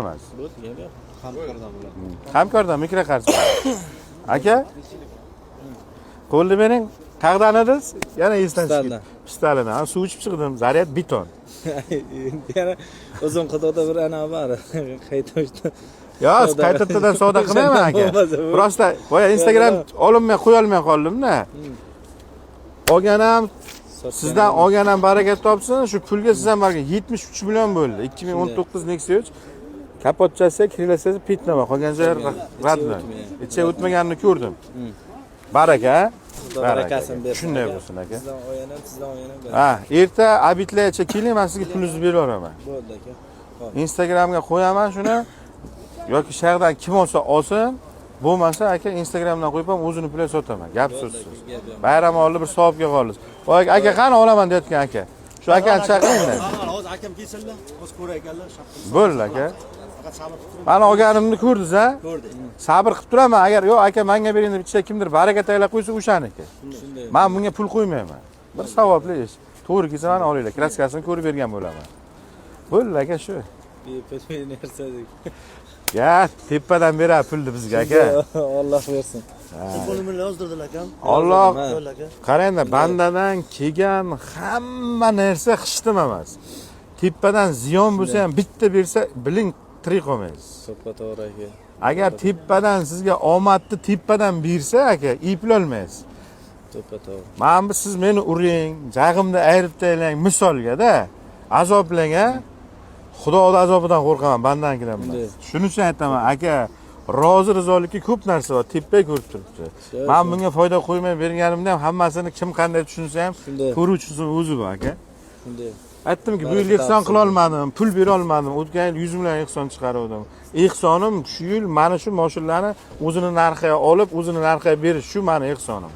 Emas. Bo'ldi, gap yo'q. Hamkordan bo'ladi. Hamkordan mikroqarz. Aka, qo'lni bering. Qayerdan edingiz? Yana esdan chiqib. Pistalidan. Pistalidan. Ha, suv ichib chiqdim. Zaryad beton. Yana o'zim xudoda bir anavi bor. Qayta uchdi. Yo, Savdo. Qaytadan savdo qilmayman, aka. Bo'lmasa bu. Просто boya Instagram olinmay qo'ya olmay qoldimda. Olgan ham sizdan, olgan ham baraka topsin, shu pulga siz ham baraka. 73 million bo'ldi. 2019 Nexia 3 kapotchasi, крыло si пятна, qolgan joyi родной. Ichiga o'tmaganini ko'rdim. Baraka. Xudo barakasini bersin. Shunday aka. bo'lsin, aka. Sizdan olgan ham, sizdan olgan ham. Ha, erta обед largacha keling, men sizga pulingizni berib yuboraman. Bo'ldi, aka. Instagramga qo'yaman shuni yoki shahardan kim olsa olsin, bo'lmasa, aka, Instagramdan qo'yib ham o'zini puliga sotaman. Gap so'zsiz. Gap yo'q. Bayram oldi bir savobga qoldingiz. Voy aka, qani olaman deyotgan aka. Shu akani chaqiringda. Hozir akam kelsinlar, hozir ko'rar ekanlar. Bo'ldi, aka. Faqat sabr qilib turing. Mani olganimni ko'rdingiz, a? Ko'rdik. Sabr qilib turaman. Agar yo'q, aka, menga bering deb ichida kimdir baraka taylab qo'ysa, o'shaniki. Shunday. Men bunga pul qo'ymayman. Bir savobli ish. To'g'ri kelsa, mana olinglar. Краска sini ko'rib bergan bo'laman. Bo'ldi, aka, shu. Bepul narsa dek. Ya, tepadan beradi pulni bizga, aka. Alloh bersin. Telefon nomerini yozdirdilar, akam. Alloh Bo'ldi, aka. Qarangda, bandadan kelgan hamma narsa hech nima emas. Tepadan ziyon bo'lsa ham bitta bersa, biling, tirik qolmaysiz. To'ppa to'g'ri, aka. Agar tepadan sizga omadni tepadan bersa, aka, eplolmaysiz. To'ppa to'g'ri. Mana bu siz meni uring, jag'imni ayirib tashlang misolga-da. Azoblang, a? Xudoni azobidan qo'rqaman, bandanikidan emas. Shunday. Shuning uchun aytaman, aka, rozi rizolikka ko'p narsa bor, tepa ko'rib turibdi. Man bunga foyda qo'ymay berganimda ham hammasini kim qanday tushunsa ham Shunday. ko'ruvchisi o'zi bor, aka. Shunday. Aytdimki, bu yil Baraka ehson topsin. qilolmadim, pul bera olmadim. O'tgan yil 100 million ehson chiqaruvdim. Ehsonim shu yil mana shu moshinlarni o'zini narxiga olib, o'zini narxiga berish, shu mani ehsonim.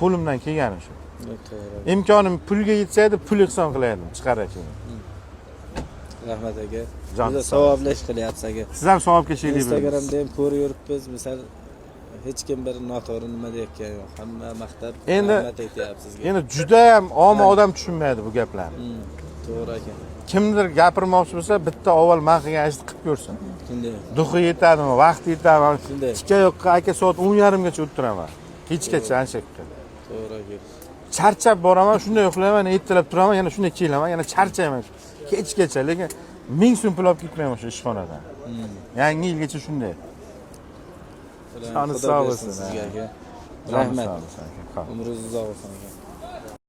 Qo'limdan kelgani shu. To'g'ri. Imkonim pulga yetsa edi, pul ehson qilardim, chiqarib. Rahmat, aka. Jon Juda sog'. savobli ish qilyapsiz, aka. Siz ham savobga sherik bo'ling. Instagramda ham ko'rib yuribmiz, misol, hech kim bir noto'g'ri nima deyotgani yo'q. Hamma maqtab, rahmat aytyapti sizga. Endi juda ham omma odam tushunmaydi bu gaplarni. To'g'ri, aka. Kimdir gapirmoqchi bo'lsa, bitta avval man qilgan ishni qilib ko'rsin. Shunday. Дух i yetadimi, vaqti yetadimi? Shunday. Tikka yoqqa, aka, soat 10:30gacha o'tiraman. Kechgacha ana shu yerda. To'g'ri, aka. Charchab boraman, shunday uxlayman, ertalab turaman, yana shunday kelaman, yana charchayman. Kechgacha, lekin 1000 so'm pul olib ketmayman shu ishxonadan. Yangi yilgacha shunday. Joni Xudo sog' bersin bo'lsin, sizga, ha. aka. Joni Rahmat. sog' bo'lsin, aka. Xo'p. Umringiz uzoq bo'lsin, aka.